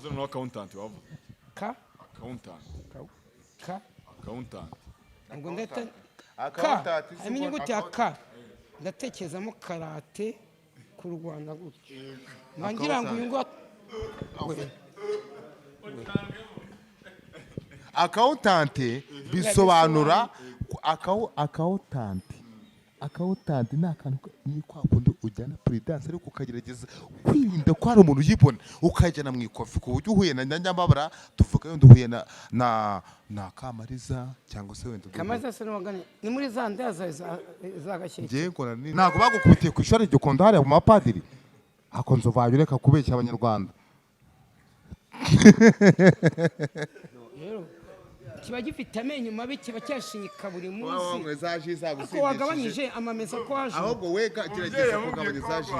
Wavuze noneho accountant, wavuze Ka accountant. Ka Accountant. Ubwo ndahita ka Accountant si harimo inyuguti ya ka, ndatekerezamo karate, kurwana gutyo, mba ngira ngo uyu nguyu we. Accountant bisobanura accountant. Accountant ni akantu ni kwa kundi ujyana prudence, ariko ukagerageza kwirinda ko hari umuntu uyibona, ukayijyana mu ikofi, ku buryo uhuye na Nyamabara, tuvuga wenda uhuye na Kamariza cyangwa se wenda Kamaze se n'uwagane ni muri za ndaya zawe za Gashyekero. Ngiye nkora ntabwo bagukubitiye ku ishuri Gikondo hariya mu mapadiri ako nzovanye, ureka kubeshya Abanyarwanda. Rero kiba gifite amenyo mabi, kiba cyashinyika buri munsi. Za ji. Ariko wagabanyije amamesa ko waje. Ahubwo we gerageza kugabanya za ji.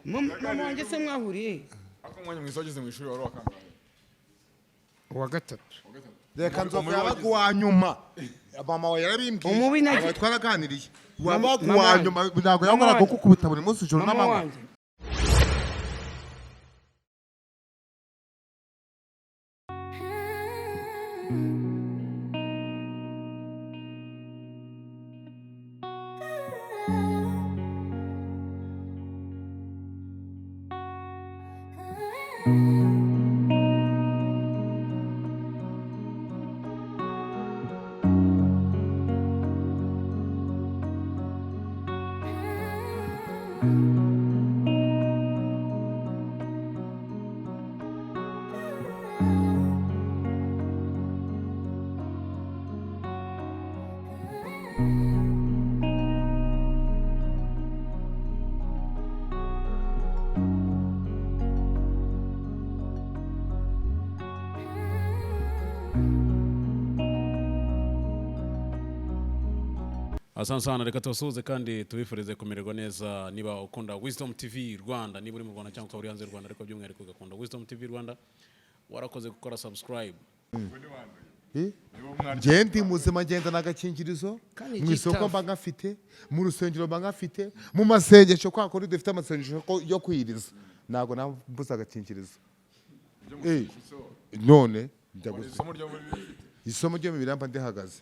Mama wanjye se mwahuriye he? Ariko umwanya mwiza wageze mu ishuri wari wakangahe? Uwa gatatu. Reka Nzovu yabaga uwa nyuma, mama wawe yarabimbwiye. Umubi Aba twaraganiriye, wabaga Mama uwa wanjye. nyuma, ntabwo Mama yahoraga wanjye. kukubita buri munsi ijoro Mama n'amanywa. wanjye. Asante sana, reka tubasuhuze kandi tubifurize kumererwa neza. Niba ukunda Wisdom TV Rwanda, niba uri mu Rwanda cyangwa ukaba uri hanze y'u Rwanda, ariko by'umwihariko ugakunda Wisdom TV Rwanda, warakoze gukora subscribe. Njye ndi muzima, ngenda n'agakingirizo. Kandi Mu isoko gitafu. mba ngafite, mu rusengero mba ngafite, mu masengesho kwa kundi dufite amasengesho yo kwiyiriza, ntabwo nambuze agakingirizo. None njya gusoma Isomo ryo muri isomo ryo mu biramba ndihagaze,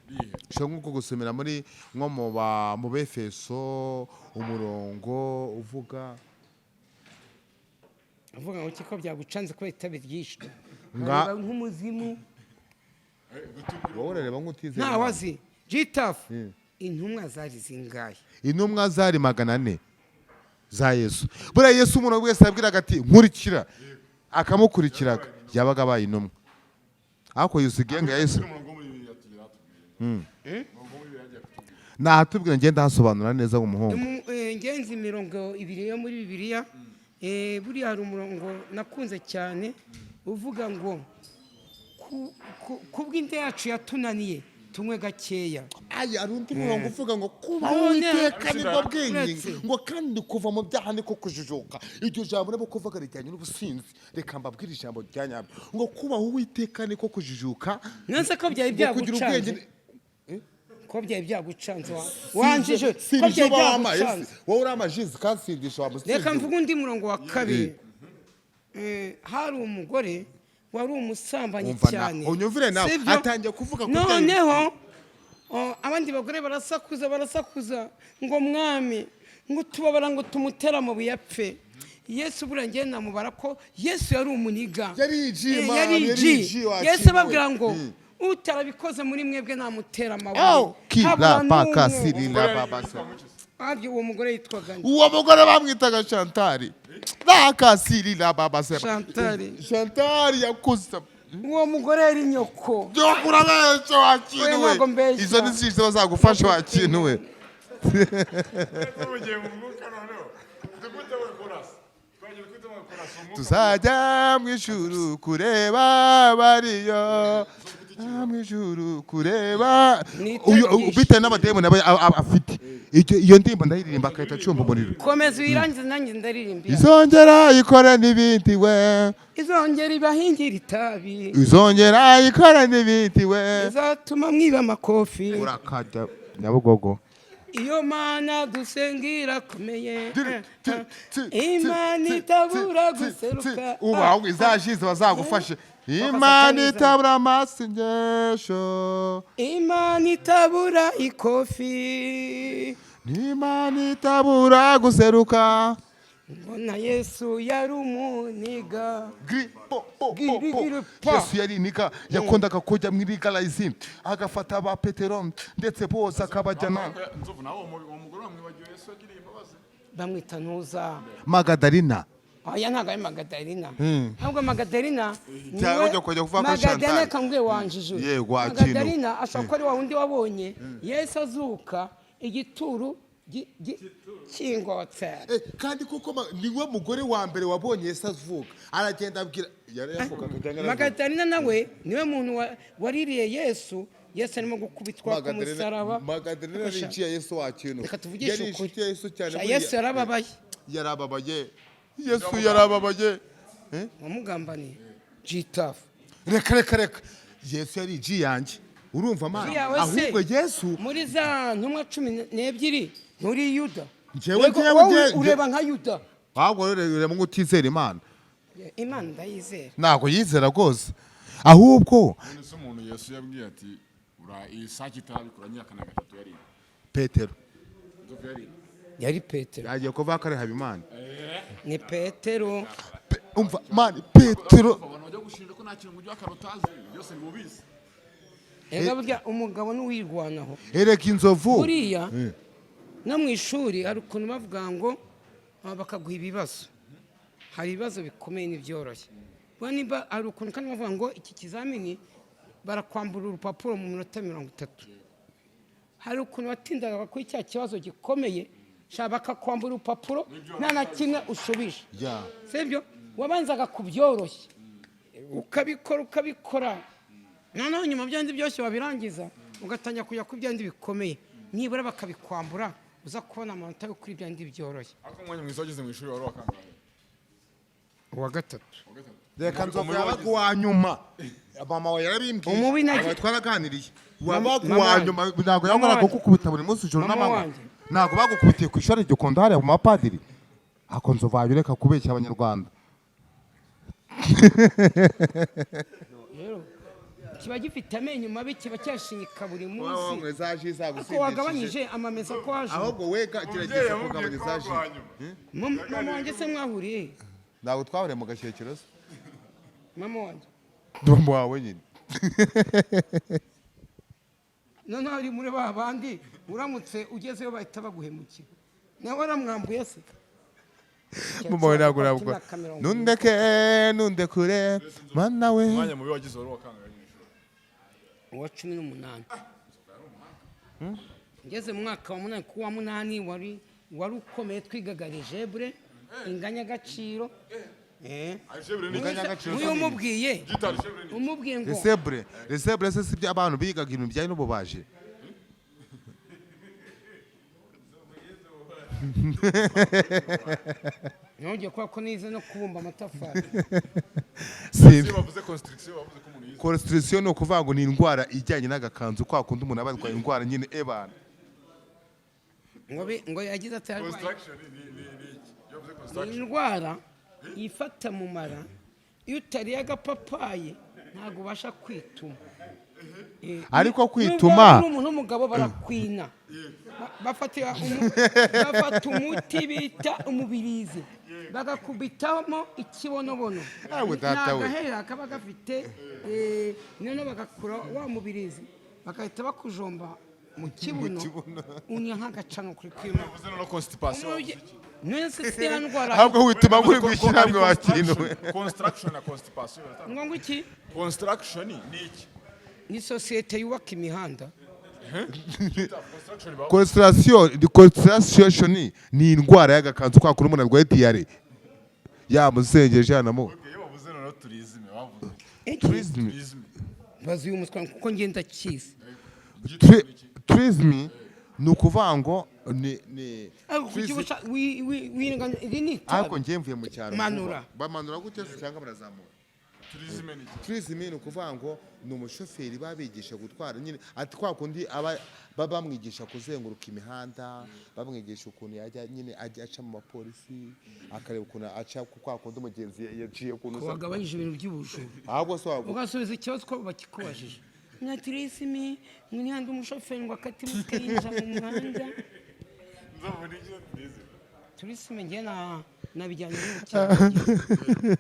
nshobora nko gusomera muri nko mu Befeso, umurongo uvuga Avuga ngo kiko byagucanze kubera itabi ryinshi. Nga- Nkareba nk'umuzimu. Wowe urareba nk'utizeye. Ntawe azi jitafu. Intumwa zari zingahe? Intumwa zari 400 za Yesu. Buriya Yesu, umuntu wese yabwiraga ati: "Nkurikira," akamukurikiraga, yabaga abaye intumwa. Ariko yuzuye igenge ya Yesu. Umurongo wo muri Bibiliya tugira hatubwira. Umurongo wo muri Bibiliya agiye kutubwira. Nahatubwira, ngenda hasobanura neza umuhungu. Ngenzi imirongo ibiri yo muri Bibiliya. Buriya hari umurongo nakunze cyane uvuga ngo kubw'inda yacu yatunaniye tunywe gakeya. Aya, hari undi murongo uvuga ngo kubaho None- Uwiteka nibwo bwenge, Uretse. ngo kandi kuva mu byaha niko kujijuka. Iryo jambo nabo kuvuga rijyanye n'ubusinzi. Reka mbabwire ijambo rya nyabyo: ngo kubaho Uwiteka niko kujijuka, Nonese ko byari ngo kugira ubwenge byagucanze? Ni Ko byari byagucanze wanjije ko Si byari ibyo wamaye byagucanze? wowe uri amajizi kansindisha wamusinzi. Reka mvuge undi murongo wa kabiri. Hari umugore wari umusambanyi Umva cyane. Unyumvire nawe. Sibyo? Atangiye kuvuga ko Noneho abandi bagore barasakuza, barasakuza ngo: "Mwami," ngo, "tubabara," ngo, "tumutere amabuye apfe." Yesu buriya ngewe namubara ko Yesu yari umuniga. Yari G, Eh, man, yari yari G. G, wakiriwe. Yesu ababwira ngo: "Utarabikoze muri mwebwe namutera amabuye." Ki la Habura pa ka n'umwe. si la ba ba sa. Harya uwo mugore yitwaga nde? Uwo mugore bamwitaga Chantari la ka si la ba ba sa. Chantal. Chantal yakuze. Uwo mugore yari nyoko. Byo urabeshya wakintu Oya, we. ntabwo mbeshya. Izo ni zije bazagufasha wakintu we. Mugiye mu mwuka noneho. Dukute bakorasi. Twagiye dukute bakorasi umwuka. Tuzajya mu ijuru kureba bariyo, mu ijuru kureba Ni Uyu bitewe n'abademoni aba afite. Iyo ndirimbo ndayiririmba akahita acumba umuriro. Komeza uyirangize, nanjye ndaririmba. Izongera ikore n'ibindi we. Izongera ibahingira itabi. Izongera ikore n'ibindi we. Izatuma mwiba amakofi. Urakajya Nyabugogo. Iyo Mana dusenga irakomeye. Diri, ti, ti, ti, Imana ti, itabura ti, ti, guseruka. ti. Ubu ahubwo izashize bazagufashe. Imana itabura amasengesho. Imana itabura ikofi. Imana itabura guseruka. Ngo na Yesu yari umuniga. Gri, po, po, po, Giri, po. giri, pa. Yesu yari iniga, yakundaga kujya mu irigarayizi agafata ba Petero ndetse bose akabajyana. Nzovu, nawe uwo mugore wamwibagiwe Yesu yagiriye imbabazi? Bamwita ntuza. Magadarina. Oya, ntabwo ari Magadarina. Ahubwo Magadarina Cyangwa ujya kujya kuvuga ko Magadarina Chantal. kambwiye wanjije. Yego, wakino. Magadarina ashobora kuba ari wa wundi wabonye Yesu azuka igituru kingotse. Kandi kuko niwe mugore wa mbere wabonye Yesu avuka, aragenda abwira yari yavukaga cyangwa yaravuka. Magadarina nawe niwe muntu waririye Yesu, Yesu arimo gukubitwa ku musaraba. Magadarina yari inshuti ya Yesu wa kintu. Reka tuvugishe Yari ukuri. inshuti ya Yesu cyane. Sha, Buriya. Yesu yarababaye. Yarababaye, Yesu yarababaye. Wamugambaniye jitafu. Reka, reka, reka, Yesu yari iji yanjye, urumva mana? Yawe se, Ahubwo Yesu muri za ntumwa 12 nturi Yuda? Njyewe Yego, wowe ureba nka Yuda. Ahubwo rero ureba ngo utizera Imana. Imana ndayizera. Ntabwo yizera rwose ahubwo. None se umuntu Yesu yabwiye ati ura iyi sake itarabikora nyakana gatatu yari Petero. Nzovu yari Yari Petero. Yagiye kuvuga ko ari Habimana. Ni Petero. Umva mani, Petero. Abantu bajya gushinja ko nta kintu mu utazi byose ngo ubizi. Ega burya umugabo n'uwirwanaho. Ereka inzovu. Buriya no mu ishuri hari ukuntu bavuga ngo bakaguha ibibazo, hari ibibazo bikomeye n'ibyoroshye. Buriya nimba hari ukuntu kandi bavuga ngo iki kizamini barakwambura urupapuro mu minota 30, hari ukuntu watindaga kuri cya kibazo gikomeye sha, bakakwambura urupapuro nta na kimwe usubije. Sibyo, wabanzaga kubyoroshya ukabikora ukabikora, noneho nyuma byandi byose wabirangiza ugatangira kujya ku byandi bikomeye, nibura bakabikwambura uza kubona amanota yo kuri byandi byoroshye. Ariko umwanya mwiza wageze mu ishuri wari wakangahe? Uwa gatatu. Uwa gatatu. Reka, nzovu yabaga uwa nyuma, mama wawe yarabimbwiye. Umubi Aba twaraganiriye, Mama wabaga uwa wanjye. nyuma, ntabwo Mama yahoraga wanjye. kugukubita buri munsi ijoro Mama n'amanywa. wanjye. Ntabwo bagukubitiye ku ishuri Gikondo hariya mu bapadiri? Ako nzovu wawe, reka kubeshya Abanyarwanda. Rero kiba gifite amenyo mabi, kiba cyashinyika buri munsi. Za ji Ariko wagabanyije amamesa ko waje. Ahubwo wega Umubyeyi gerageza yamubwiye kugabanya ko za ji. wabaga uwa nyuma. Mama wanjye se mwahuriye he? Ntabwo twahuriye mu gashyekero se? Mama wanjye. Mama wawe nyine. Noneho ari muri ba bandi uramutse ugezeyo bahita baguhemukira, nawe waramwambuye se? Mama wawe ntabwo nabwo. Imyaka 40. Nundeke, nundekure mana we. Umwanya mubi wagize wari wakangahe mu ishuri? Uwa 18, ngeze mu mwaka wa munani, ku wa munani wari ukomeye, twigaga algèbre, inganyagaciro. Algèbre ni iki? Inganyagaciro. Uyu umubwiye Gita, algèbre ni iki? umubwiye ngo Resebre, resebre se sibyo abantu bigaga ibintu bijyanye n'ububaji? Ntujye kubera ko nize no kubumba amatafari. Simbi. Iyo bavuze construction bavuze ko umuntu yize. Constitution ni ukuvuga ngo ni indwara ijyanye n'agakanzu, kwa kundi umuntu aba arwaye indwara nyine ebana. Ngo yagize ati arwaye Construction ni iki? Iyo bavuze ni construction. Indwara ifata mu mara, iyo utariye agapapayi ntabwo ubasha kwituma. Ariko nubwo kwituma- waba uri umuntu w'umugabo barakwina. Bafata umuti bita umubirizi bagakubitamo ikibonobono. Awe data we. Ni agahera kaba gafite, noneho bagakura wa mubirizi bagahita bakujomba mu kibuno, unya nk'agacano kuri kwima. Bavuze noneho constipation bavuze iki? None se si ya ndwara? Ahubwo wituma muri gushyira wa kintu we. Construction na constipation biratandukanye. Ngo iki? Construction ni iki? Ni sosiyete yubaka imihanda. Gita, construction ibaho. Constitution ni indwara y'agakanzu, kwa kundi umuntu arwaye diyare yamuzengeje yanamu. Okay, iyo bavuze noneho tourisme bavuze iki? Iki? Tourism. Tourisme. Bazi uyu muswa kuko ngenda kizi. Gita, ni iki? Tourism ni ukuvuga ngo ni Ariko kuki iri ni Ariko itabi. njye mvuye mu cyaro. Manura. Bamanura gute se cyangwa barazamura? Tourisme ni iki? Tourisme ni ukuvuga ngo ni umushoferi babigisha gutwara nyine, ati kwa kundi aba baba bamwigisha kuzenguruka imihanda, bamwigisha ukuntu yajya nyine ajya aca mu bapolisi, akareba ukuntu aca ku kwa kundi umugenzi yaciye ukuntu usa. Wagabanyije ibintu by'ubujura. Ahubwo se wagu Ugasubiza ikibazo ko bakikubajije nka tourisme, ngo nihandi umushoferi ngo akate imodoka yinjira mu muhanda. Nzovu, ni iki tourisme? Tourisme njye na nabijyanye n'ubukerarugendo.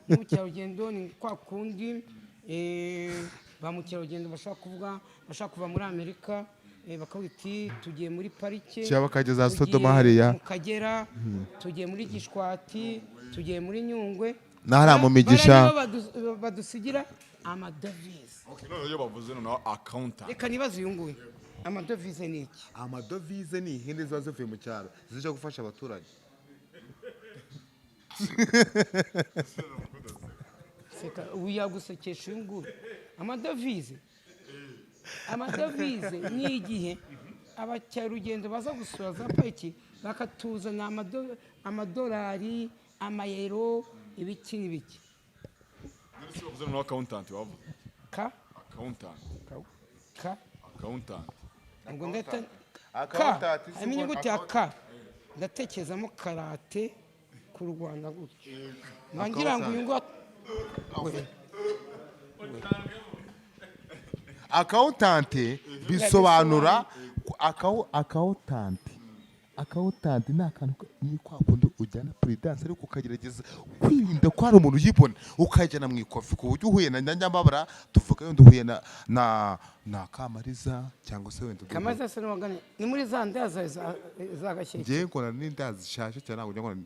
N'ubukerarugendo ni kwa kundi ba mukerarugendo bashaka kuvuga, bashaka kuva muri Amerika, bakavuga iti tugiye muri parike, Cyangwa bakajya za tugiye Sodoma hariya. mu Kagera, tugiye muri Gishwati, tugiye muri Nyungwe. Na hariya mu Migisha. Bariya nibo badusigira amadovize. Okay, none iyo bavuze noneho accountant? Reka nibaze uyu nguyu, amadovize ni iki? Amadovize ni ihene ziba zivuye mu cyaro zije gufasha abaturage. Seka, ubu yagusekesha uyu nguyu. Amadovize ni igihe abakerarugendo baza gusura za pariki bakatuzana amadolari, amayero, ibiki n'ibiki. None se bavuze noneho accountant, bavuze Ka accountant? Ka Accountant. Ubwo ndahita ka Accountant si harimo inyuguti ya ka, ndatekerezamo karate ku Rwanda gutyo, mba ngira ngo uyu nguyu we. Accountant bisobanura accountant ni akantu ni kwa kundi ujyana prudence ariko ukagerageza kwirinda ko hari umuntu uyibona, ukayijyana mu ikofi ku buryo uhuye na Nyamabara, tuvuga wenda uhuye na Kamariza cyangwa se wenda Kamaze se n'uwagane ni muri za ndaya zawe za Gashyekero. Ngewe nkora n'inda zishaje cyane, ntabwo njya nkora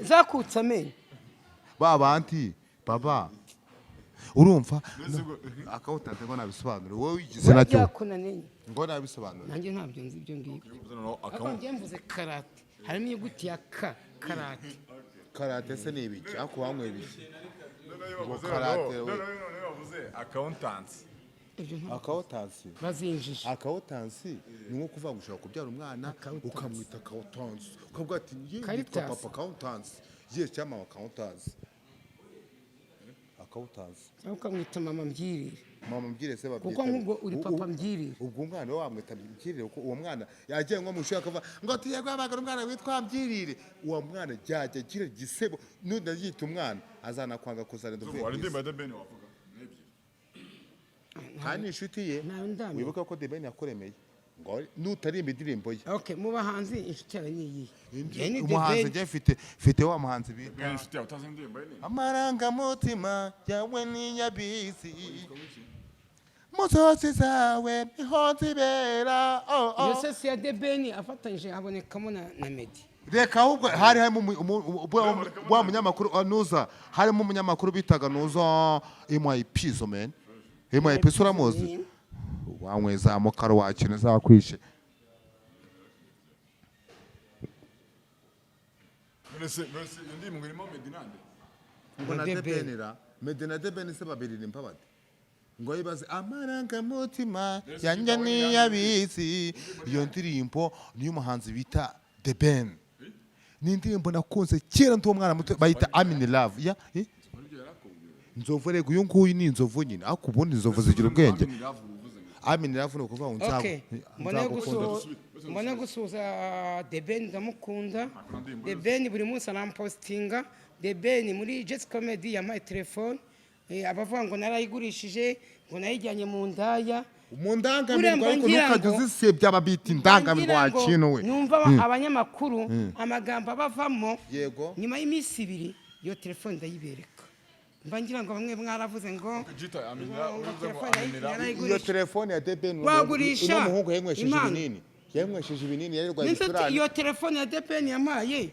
Zakutse amenyo. Ba bandi baba urumva accountant ngo nabisobanure wowe wigize nacyo. Byakunaniye. Ngo nabisobanure. Nanjye ntabyo nzi ibyo ngibyo. Bavuze noneho Ariko accountant. njye mvuze karate, harimo inyuguti ya ka, karate. Karate se ni ibiki? Ariko wanyweye ibiki? None iyo bavuze Karate, noneho we. none iyo bavuze accountant? Ibyo ntabwo Accountancy. bazinjije. Accountancy ni nko kuvuga ngo ushobora kubyara umwana Accountancy. ukamwita accountancy, ukavuga ati ye yitwa Caritas. papa accountancy, ye cyangwa mama accountancy, accountancy. Cyangwa ukamwita mama mbyirire. Mama mbyirire se babyita Kuko nk'ubwo uri papa mbyirire. Ubwo umwana we wamwita mbyirire, kuko uwo mwana yagiye nko mu ishuri akavuga ngo tugiye guhamagara umwana witwa mbyirire, uwo mwana yajya agira igisebo n'undi yita umwana azanakwanga kuzarenda uvuye Wari ku isi. indirimbo ya The Ben wavuga n'ebyiri. Kandi inshuti ye Ntawe ndamenya. wibuka ko The Ben yakuremeye ngo nutarimba indirimbo ye. Okay, mu bahanzi inshuti yawe ni iyihe? Njye ni The Umuhanzi Ben. njye mfite wa muhanzi bita Ben inshuti yawe utazi indirimbo ye ni amarangamutima yawe niyabizi mu nzozi zawe niho nzibera, oh, oh. Iyo se si ya The Ben afatanyije habonekamo na Meddy? Reka, ahubwo hari harimo wa munyamakuru nuza, harimo umunyamakuru bitaga nuza MIP zo man, MIP se uramuzi? Wanywe za mukaro wakina zakwishe. None se iyo ndirimbo irimo Meddy nande? Ngo na The The Ben. Ben ra Meddy na The Ben se babiririmba bate? Ngo yibaze amarangamutima yanjye niyabizi. Iyo ndirimbo niyo umuhanzi bita The Ben, ni indirimbo nakunze kera ndi umwana muto, bayita I'm in love ya eh? Nzovu rego uyu nguyu ni inzovu nyine, ariko ubundi inzovu zigira ubwenge. I'm in love uvuze ngo I'm in love ni ukuvuga ngo Okay, mbone nzagukunda. Mbone gusuhuza The Ben, ndamukunda The Ben, buri munsi arampostinga. The Ben muri Jets Comedy yampaye telefone, abavuga ngo narayigurishije, ngo nayijyanye mu ndaya. Mu ndangamirwa. Uremba Ariko ngira ntukajya uzisebya, babita indangamirwa. Ngira ngo Wakintu we. numva abanyamakuru amagambo abavamo. Yego. Nyuma y'iminsi 2 iyo telefone ndayibereka, mba ngira ngo bamwe mwaravuze ngo Jita I'm in love ngo uvuze ngo telefone I'm in love. Iyo narayigurishije. telefone ya The Ben, Wagurisha uno muhungu yanywesheje impano. ibinini, yanywesheje ibinini, yarirwaye N'inshuti ibicurane. iyo telefone ya The Ben yampaye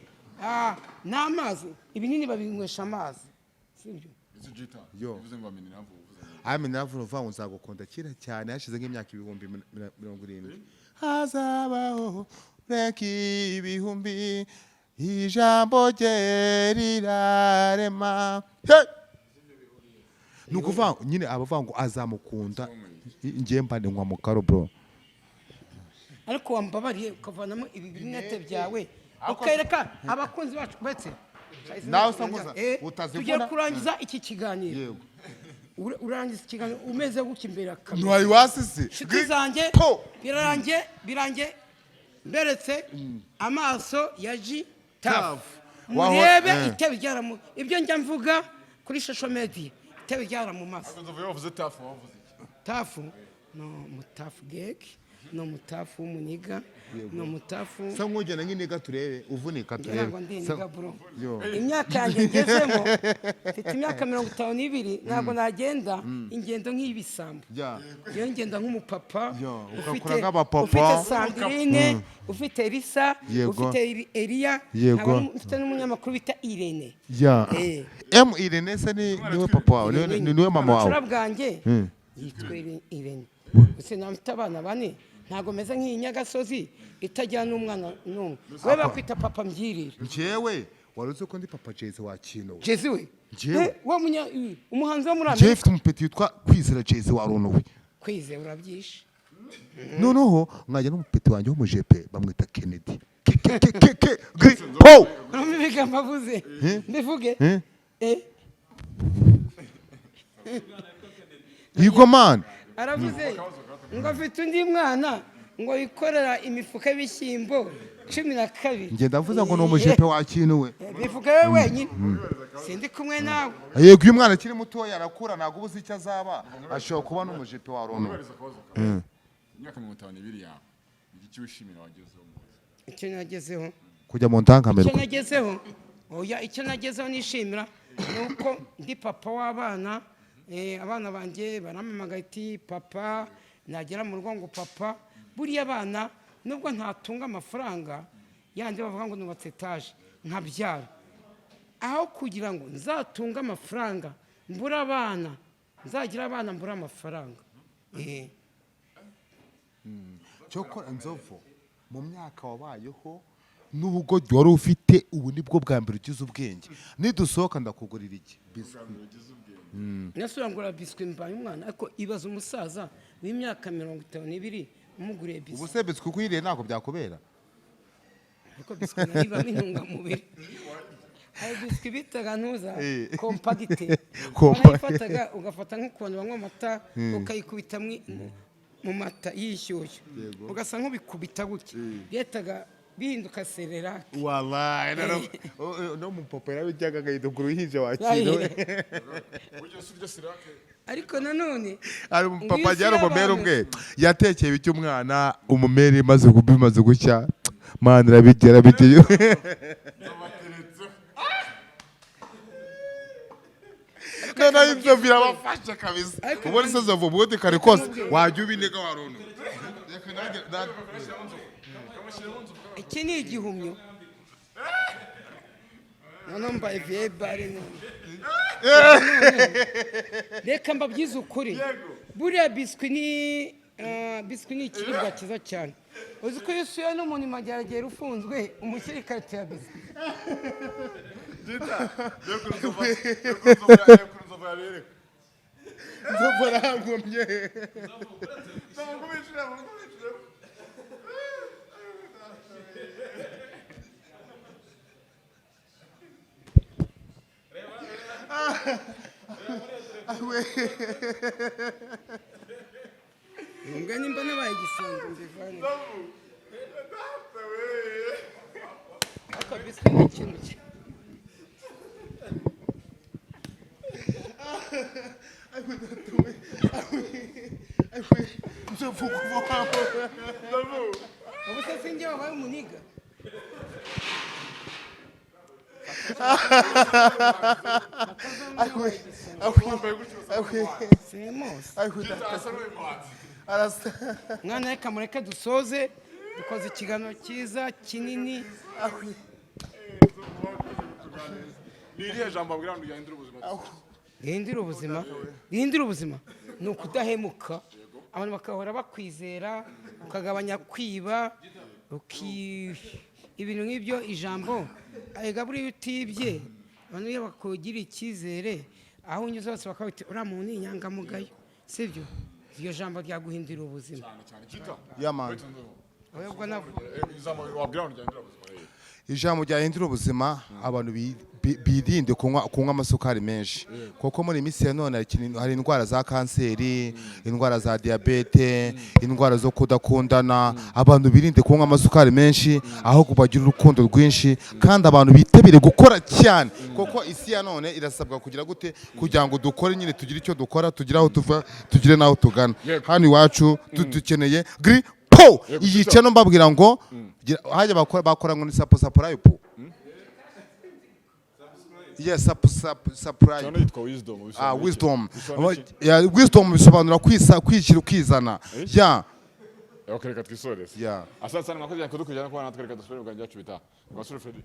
n'amazi, ibinini babinywesha amazi, sibyo? Ese Jita Yo. uvuze ngo I'm in love uvuze ngo I'm in love uvuga ngo nzagukunda kera cyane hashize nk'imyaka 70,000 hazabaho reka ibihumbi, ijambo rye rirarema. Hey! Ni ukuvuga ngo nyine abavuga ngo azamukunda, ngiye mba nywa mu karo bro. Ariko wambabariye ukavanamo ibi binete byawe ukereka abakunzi bacu, uretse Nawe usa nkuza Tugiye utazivuna. kurangiza iki kiganiro. Yego. Urangiza ikiganiro umeze gutya imbere ya kamera. Ntiwari wasise. Inshuti zanjye, Po! birarangiye, birangiye mberetse amaso ya G Taff. Murebe itebe ryaramu, ibyo njya mvuga kuri social media, itebe ryaramumaze. Nzovu, iyo wavuze Taff wavuze iki? Taff ni umutafu geke, ni umutafu w'umuniga, ni umutafu. Sa nk'ugenda nk'iniga turebe, uvunika turebe. Ntabwo ndi iniga, bro. Yo. Imyaka yanjye ngezemo, mfite imyaka 52, ntabwo nagenda ingendo nk'ibisambo. Iyo ngenda nk'umupapa Yo, ufite ugakora nk'abapapa. ufite Sandrine, ufite Elisa, ufite Eliya, Yego. nkaba mfite n'umunyamakuru bita Irene. M Irene se ni niwe papa wawe, niwe mama wawe? Ubucura bwanjye yitwa Irene. Gusa naba mfite abana bane, ntabwo meze nk'iyi nyagasozi itagira n'umwana n'umwe. We bakwita papa mbyirire. Njyewe wari uzi ko ndi papa Jay-Z wa kintu? Jay-Z we? Njyewe. Wa umuhanzi wo muri Njyewe Amerika. mfite umupeti witwa Kwizera Jay-Z wa Runuwe. Kwizera urabyishe. Noneho nkajya n'umupeti wanjye w'umujepe bamwita Kennedy. Ke ke ke ke ke gri po. Urumva ibigambo avuze? Mbivuge? Eh? Eh? Yego man. Aravuze ngo afite undi mwana ngo yikorera imifuka y'ibishyimbo 12. Njye ndavuze ngo ni umujepe wa kintu we. Bivuga we wenyine, sindi kumwe nawe. Yego, iyo umwana akiri mutoya arakura, ntabwo uba uzi icyo azaba, ashobora kuba n'umujepe wa Runuwe. Wibariza akabazo kawe. Imyaka 52 yawe, igiki wishimira wagezeho mu buzima? Icyo nagezeho? Kujya mu Icyo ndangamirwa. nagezeho, oya, icyo nagezeho nishimira ni uko ndi papa w'abana. Abana banjye barampamagaye ati papa, nagera mu rugo ngo papa. Buriya abana, nubwo ntatunga amafaranga yandi bavuga ngo nubatse etaje nkabyara, aho kugira ngo nzatunge amafaranga mbure abana, nzagira abana mbure amafaranga. Cyokora Nzovu, mu myaka wabayeho n'ubugoryi wari ufite, ubu nibwo bwa mbere ugize ubwenge. Nidusohoka ndakugurira iki? Biswi. Nasubira ngura biswi mbaye umwana, ariko ibaza umusaza w'imyaka 52 umuguriye Ubu biswi. se biswi kuyiriye ntabwo byakubera? Ariko biswi nayo ibamo intungamubiri. Hari biswi bitaga ntuza kompagite. Warayifataga ugafata nk'ukuntu banywa amata, ukayikubita mu mata yishyushyu, ugasa nk'ubikubita gutya, byahitaga bihinduka Cerelac. Wallahi no mupapa yarabijyaga agahita uruhinja wakiriwe. Burya si urya Cerelac? Ariko nanone Hari umupapa ngo iyo yari usuye umumere abantu- umwe yatekeye ibiti umwana, umumere imaze bimaze gushya, mana irabijya irabijya. Bateretse. Noneho ibyo birabafasha kabisa. Ariko Ubundi se Nzovu, ubundi kare kose wajya ubiniga wa runtu. Reka Iki ni igihumyo, noneho mbaye viye bare none. Reka mbabwize ukuri, buriya biswi ni biswi ni ikiribwa cyiza cyane. Uzi ko iyo usuye n'umuntu imageragere ufunzwe, umushyira ikarito ya biswi. Gita, reka Nzovu yabereka. Nzovu arangomye. Nzovu, ngumishiremo, ngumishiremo. Mbwa nimba nabaye igisambo mbivane. Nzovu. Data we. Ariko biswi ni ikintu cye. Nzovu kuva. Nzovu. Ubu se sinjye wabaye umuniga? Wambaye gutyo usa n'umuhanzi. Semose. Gita asa n'umuhanzi. Arasa. Mwana, reka mureke dusoze, dukoze ikiganiro cyiza kinini. Ni irihe jambo wabwira abantu ryahindura ubuzima? Rihindura ubuzima, rihindura ubuzima ni ukudahemuka, abantu bagahora bakwizera, ukagabanya kwiba, ibintu nk'ibyo. Ijambo erega buriya utibye, abantu iyo bakugiriye icyizere, aho unyuze hose bakavuga bati uriya muntu ni inyangamugayo, sibyo? Iryo jambo ryaguhindurira ubuzima. Cyane cyane. Gita. Yeah, man. Wait, Nzovu. Oya, ubwo navuga Ijambo wabwira abantu ryahindura ubuzima rero. Ijambo ryahindura ubuzima, abantu birinde kunywa amasukari menshi, kuko muri iyi minsi ya none hari indwara za kanseri, indwara za diyabete, indwara zo kudakundana. Abantu birinde kunywa amasukari menshi, ahubwo bagire urukundo rwinshi, kandi abantu bitabire gukora cyane, kuko isi ya none irasabwa kugira gute? Kugira ngo dukore nyine, tugire icyo dukora, tugire aho tuva, tugire n'aho tugana. Hano iwacu dukeneye gri po iyi channel. Mbabwira ngo hajya bakora ngo ni sapo sapurayipu, yes, sapo sapo sapurayipu. Channel yitwa Wisdom. Ah, Bisobanura iki? Wisdom. Bisobanura iki? Yeah, wisdom bisobanura kwisa, kwishyira ukizana, yeah. Ok, reka twisoreze. Yeah. Asante sana, mwakoze cyane kudukurikirana, kubana natwe. Reka dusubire mu biganiro byacu bitaha. Basore Freddy.